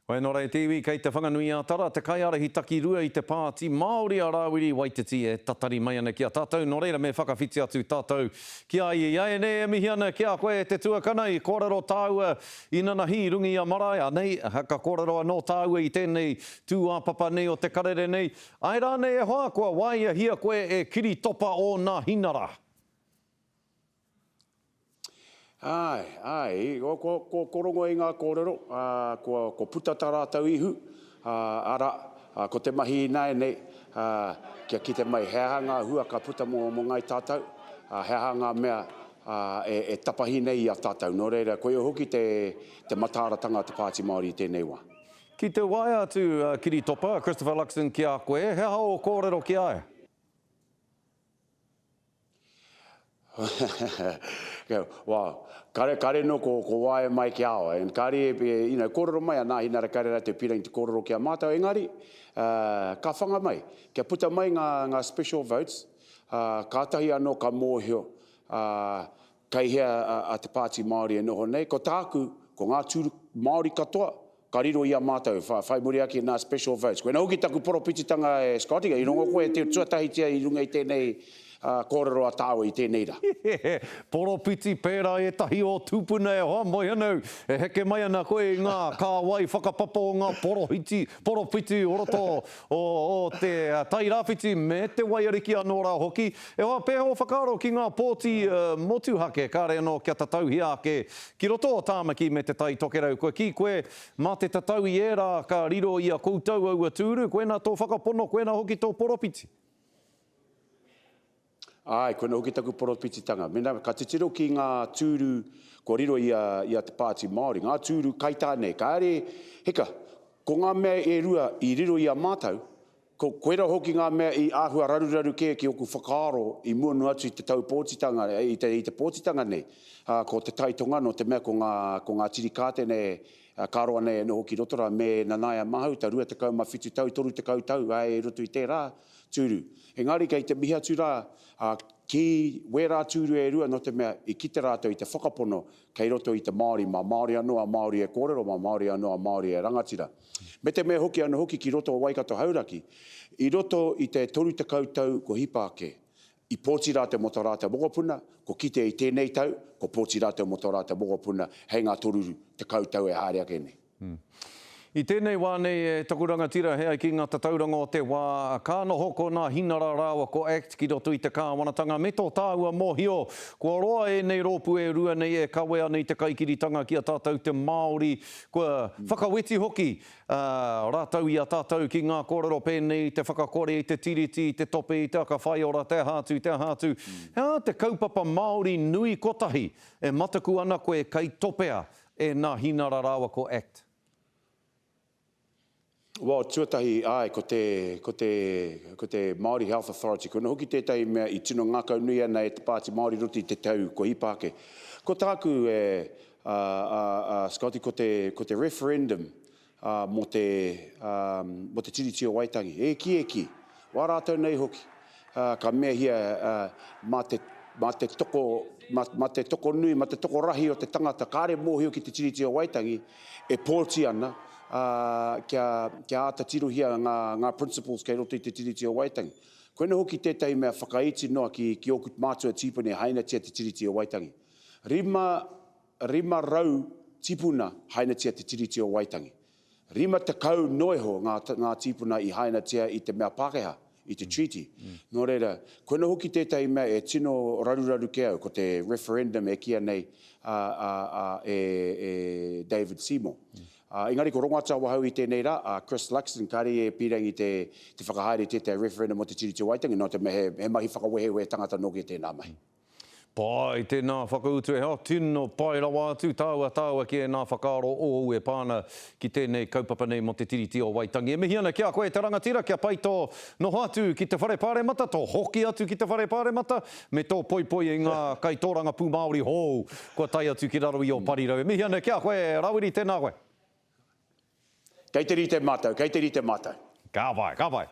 Wai nō reira te iwi kei Te Whanganui-a-Tara, te kaiārahi takirua i te Pāti Māori a Rāwiri Waititi e tatari mai ana ki a tātou, nō reira me whakawhiti atu tātou ki a ia. Iaianei e mihi ana ki a koe e te tuakana i kōrero tāua inanahi i runga i a marae, anei ka kōrero anō tāua i tēnei tūāpapa nei o te karere nei. Āe rānei e hoa, kua waeahia koe e Kiritopa o Nāhinara? Āe, āe, kua rongo i ngā kōrero, ā, kua puta tā rātou ihu, ā, arā, ko te mahi ināianei, ā, kia kite mai he aha ngā hua ka puta mō, mō ngāi tātou, ā, he aha ngā mea, ā, e, e tapahi nei i a tātou. Nō reira, koia hoki te, te mataaratanga a te Pāti Māori i tēnei wā. Ki te waea atu a Kiritopa, Christopher Luxon ki a koe, he aha ō kōrero ki a ia? Well, kare, kare no ko, ko waea mai ki a oe. And kare e, you know, kōrero mai a Nāhinara kare rātou pīrangi te kōrero ki a mātou, engari, uh, ka whanga mai. Kia puta mai ngā, ngā special votes, uh, kātahi anō ka mōhio, uh, kei hea a, a te Pāti Māori e noho nei. Ko tāku, ko ngā tūru Māori katoa, Ka riro i a mātou, whai muri ake nā special votes. Koina hoki taku poropititanga e Scotty, i rongo koe te tuatahitia i runga i tēnei kōrero a tāua i tēnei rā. Poropiti pērā ētahi o tūpuna e hoa, moe ana au, e heke mai ana koe i ngā kāwai whakapapa o ngā porohiti, poropiti o roto o, o te Tairāwhiti me te Waiariki anō rā hoki. E hoa, pēhea ō whakaaro ki ngā pōti motuhake kāre anō kia tatauhia ake Ki roto o Tāmaki me Te Tai Tokerau, kua kī koe, mā te tatau i ērā ka riro i a koutou aua tūru, koinā tō whakapono, koinā hoki tō poropiti. Āe, koinā hoki taku poropititanga. Mēnā ka titiro ki ngā tūru kua riro i a, i a Te Pāti Māori, ngā tūru kaitā nei, kāre, hika, ko ngā mea e rua i riro i a mātou, Ko koira hoki ngā mea i āhua raruraru kē ki oku whakaaro i mua noa atu i te tau pōtitanga, i te, i te pōtitanga nei, ā, ko Te Tai Tonga, nō te mea ko ngā, ko ngā tirikātene ka roa nei e noho ki roto rā, me Nanaia Mahuta, 27 tau, 30 tau, āe, i roto i tērā tūru. Engari kei te mihi atu rā, ā, ki wērā tūru e rua nō te mea i kite rātou i te whakapono kei roto i te Māori, mā Māori anō a Māori e kōrero, mā Māori anō a Māori e rangatira. Me te mea hoki anō hoki ki roto o Waikato Hauraki, i roto i te 30 tau kua hipa ake, i pōti rātou mō tō rātou mokopuna, ko kite i tēnei tau, ko pōti rātou mō tō rātou mokopuna hei ngā 30 tau e haere ake nei. I tēnei wā nei e taku rangatira he ai ki ngā tatauranga o te wā, ka noho ko Nā Hinara rāua ko Act ki roto i te kāwanatanga me tō tāua mōhio kua roa ēnei rōpū e rua nei e kawe ana i te kaikiritanga ki a tātou te Māori Kua whakaweti hoki rātou i a tātou ki ngā kōrero pēnei i te whakakore i te Tiriti, i te tope i te aka whaiora, te aha atu, te aha atu. He aha te kaupapa Māori nui kotahi e mataku ana koe kei topea e Nā Hinara rāua ko Act? Well, tuatahi, āe, ko te, ko te, ko te Māori Health Authority, koina hoki tētahi mea i tino ngākaunui ana e te Pāti Māori i roto i te tau kua hipa ake. Ko tāku, e, a, a, a, Scotty, ko te, ko te referendum, ā, mō te, ā, mō te Tiriti o Waitangi. E kī, e kī, wā rātou nei hoki, ā, ka meahia, ā, mā te, mā te toko, mā, mā te tokonui, mā te tokorahi o te tangata kāre mōhio ki te Tiriti o Waitangi, e pōti ana, ā, kia, kia āta tirohia ngā, ngā principles kei roto i te Tiriti o Waitangi. Koina hoki tētahi mea whakaiti noa ki, ki ōku mātua tīpuna i hainatia te Tiriti o Waitangi. 500 tipuna hainatia te Tiriti o Waitangi. 50 noa iho ngā, ngā tīpuna i hainatia i te mea Pākehā, i te Treaty. Nō reira, koina hoki tētahi mea e tino raruraru kē au, ko te referendum e kīia nei a, a, a, e, e David Seymour. Ā, engari ko rongo atu awahau i tēnei rā, a Chris Luxon, kāre ia e pīrangi te, te whakahaere i tētahi referendum mō te Tiriti o Waitangi, nō te mea he, he mahi whakawehewehe tangata nōki tēnā mahi. Pai tēnā whakautu e hoa, tino pai rawa atu tāua tāua ki ēnā whakaaro ōu e pā ana ki tēnei kaupapa nei mō te Tiriti o Waitangi. E mihi ana ki a koe e te rangatira kia pai tō noho atu ki te whare pāremata, tō hoki atu ki te whare pāremata me tō poipoi i ngā kaitōrangapū Māori hou kua tae atu ki raro i ō parirau. E mihi ana ki a koe Rawiri, tēnā koe. Kei te rite mātou, kei te rite mātou. Ka pai, ka pai.